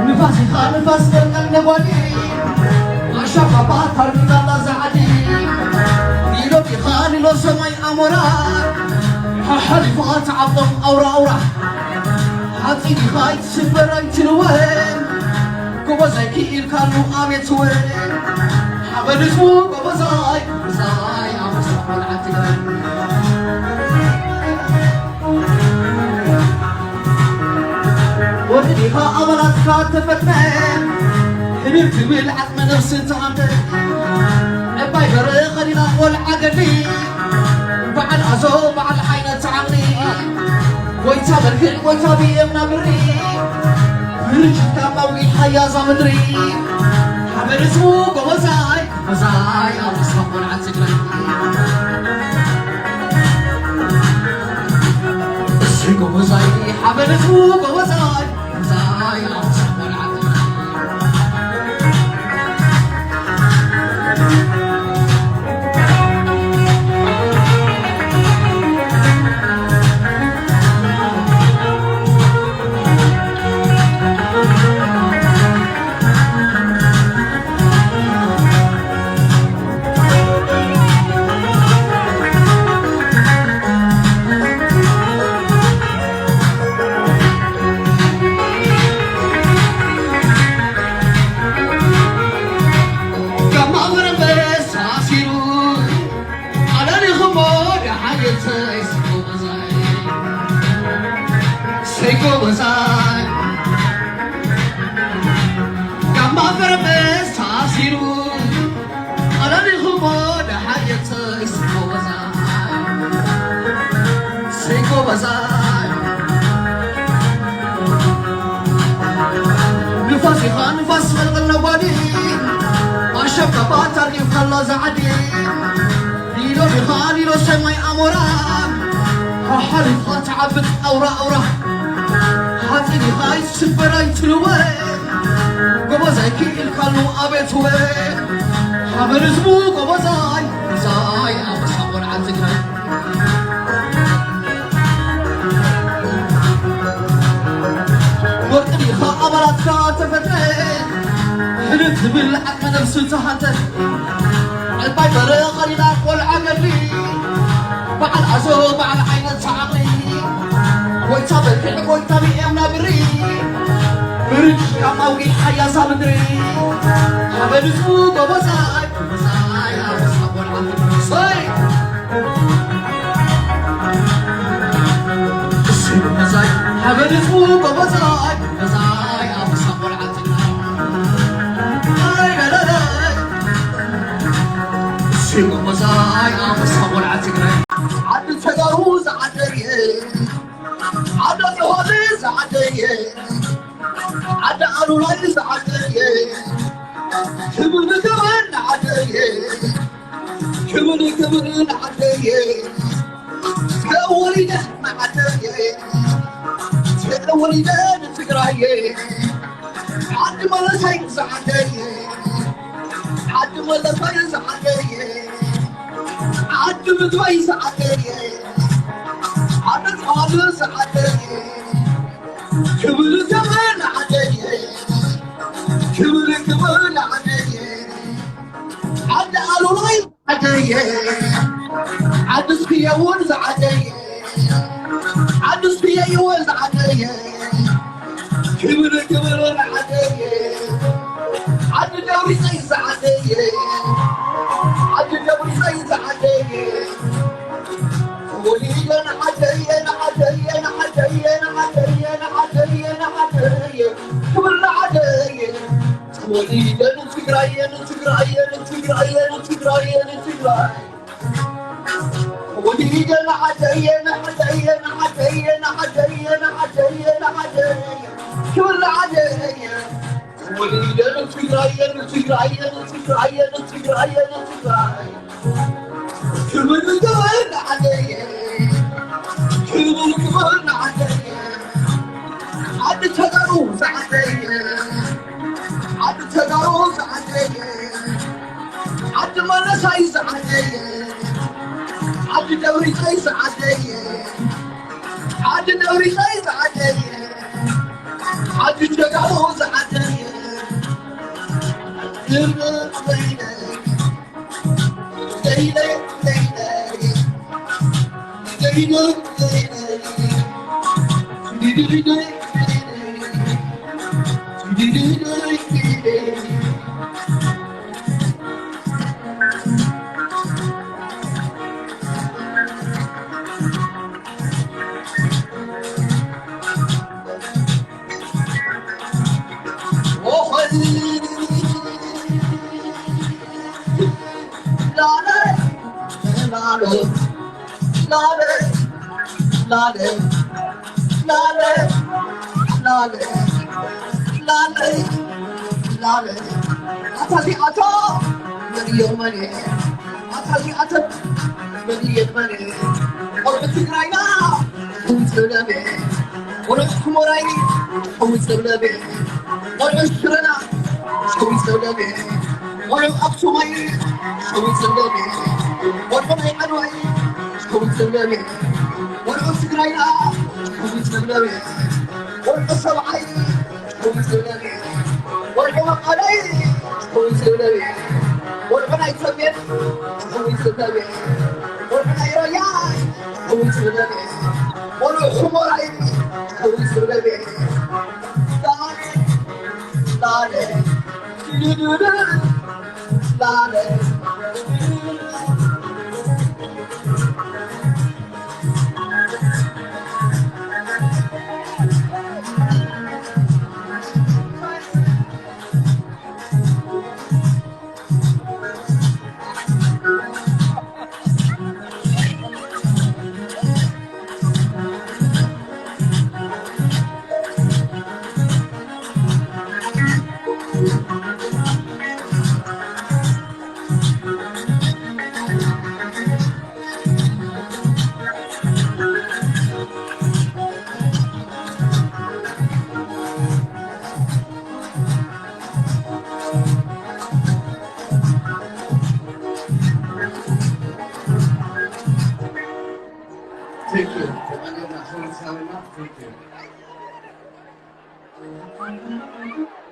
ንፋስ ኢኻ ንፋስ በልቀን ነጓዲ ኣሻፋ ባታር ሚዛላ ዝዓዲ ሊሎ ኢኻ ሊሎ ሰማይ ኣሞራ ሓሓሊፋ ትዓብጦም ኣውራ ኣውራ ሓፂን ኢኻ ኣይትስበር ኣይትልወ ጎበዛይ ክኢልካሉ ኣቤት ወ ሓበን ህዝቡ ጎበዛይ ጎበዛይ ኣበሳ ቆልዓ ትግራይ ወዲ ዲኻ ኣባላትካ ተፈትነ ህብር ትብል ዓቕመ ነፍሲ ተሃንተ ዕባይ በረ ኸሊላ ቆልዓ ገድሊ በዓል ኣዞ በዓል ዓይነት ዓቕሊ ጎይታ በርክዕ ጎይታ ብየምና ብሪ ምርጅካ ማዊ ሓያዛ ምድሪ ሓበርቱ ጎበዛይ ጎበዛይ ኣበሳ ቆልዓ ትግራይ እሰይ ጎበዛይ ሓበርቱ ጎበዛይ ጎበዛይ ኣበሳ ቆልዓ ትግራይ ንፋስ ኢኻ ንፋስ መልቐል ነጓዲ ኣሸብካባ ታርጊፍ ከላ ዝዓዲ ሊሎ ኢኻ ሊሎ ሰማይ ኣሞራ ሓሓሊፍኻ ትዓብጥ ኣውራ ኣውራ ሓፂን ኢኻ ኣይትስበር ኣይትልወ ጎበዛይ ክኢልካሉ ኣቤት ወ ሓበን ህዝቡ ጎበዛይ ዛይ ኣበሳ ቆልዓ ትግራይ ወርቂ ዲኻ ኣባላትካ ተፈጥረ ሕልፍ ዝብል ዓቕመ ነብሲ ተሃተ ዕባይ በረ ኸሊላ ቆልዓ ገድሊ በዓል ኣዞ በዓል ዓይነት ሰዓቕሊ ጎይታ በርክዕ ጎይታ ብኤምና ብሪ ብርጅ ካብ ኣውጊ ሓያሳ ምድሪ ሓበን ህዝቡ ጎበዛይ ጎበዛይ ኣበሳ ቆልዓ ሰይ እሱ ጎበዛይ ሓበን ህዝቡ ጎበዛይ ጎበዛይ ኣበሳ ቆልዓ ትግራይ ኣይ ላላላይ እሱ ጎበዛይ ኣበሳ ቆልዓ ትግራይ ዓዲ ተጋሩ ዝዓደየ ዓዲ ተዋለ ዝዓደየ ዓዲ ኣሉላይ ዝዓደየ ክብሪ ክብሪ ንዓደየ ክብሪ ክብሪ ንዓደየ ተወሊደ ንዓደየ ተወሊደ ንትግራየ ዓዲ መለሳይ ዝዓደየ ዓዲ መለሳይ ዝዓደየ ዓዲ ምግባይ ዝዓደየ ዓዲ ፃሉ ዝዓደየ ክብሪ ክብሪ ንዓደየ ክብሪ ክብሪ ንዓደየ ዓዲ ኣሉላይ ዝዓደየ ዓዲ ስክየ እውን ዝዓደየ ዓዲ ስክየ እውን ዝዓደየ ክብሪ ክብሪ ንዓደየ ዓዲ ደብሪፀይ ዝዓደየ ዓዲ ደብሪፀይ ዝዓደየ ተወሊደ ንዓደየ ንዓደየ ንዓደየ ንዓደየ ንዓደየ ንዓደየ ክብሪ ንዓደየ ተወሊደ ንትግራየ ንትግራየ ንትግራየ ንትግራየ ንትግራይ ተወሊደ ንዓደየ ንዓደየ ንዓደየ ንዓደየ ንዓደየ ንዓደየ ክብሪ ንዓደየ ተወሊደ ንትግራየ ንትግራየ ንትግራየ ንትግራየ ንትግራይ ክብሪ ክብሪ ንዓደየ ክብሪ ክብሪ ንዓደየ ዓዲ ተጋሩ ዝዓደየ ዓዲ ተጋሩ ዝዓደየ ዓዲ መለሳይ ዝዓደየ ዓዲ ደብሪፀይ ዝዓደየ ነውሪ ኸይዝዓደየ ዓዲ ጀጋኑ ዝዓደየ እምነት ዘይነ ኣታ እዚኣቶ መን እዮም መን እዮም? ኣታ እዚኣቶ መን እዮም መን እዮም? ቆልዑ ትግራይና ሸዊት ለብለብ፣ ቆልዑ ሑመራይ ሸዊት ለብለብ፣ ቆልዑ ሽረና ሸዊት ለብለብ፣ ቆልዑ ኣክሱማይ ሸዊት ለብለብ፣ ቆልዑ ናይ ዓድዋይ ሸዊት ለብለብ፣ ቆልዑ ትግራይና ሸዊት ለብለብ፣ ቆልዑ ሰብዓይ ሸዊት ለብለብ፣ ቆልዑ መቐለይ ሸዊት ለብለብ፣ ቆልዑ ናይ ሰሜን ሸዊት ለብለብ፣ ቆልዑ ናይ ራያ ሸዊት ለብለብ፣ ቆልዑ ሑመራይ ሸዊት ለብለብ። ላለ ላለ ላለ Thank you. ተቐኒልና ክብረት ሓውና። Thank you.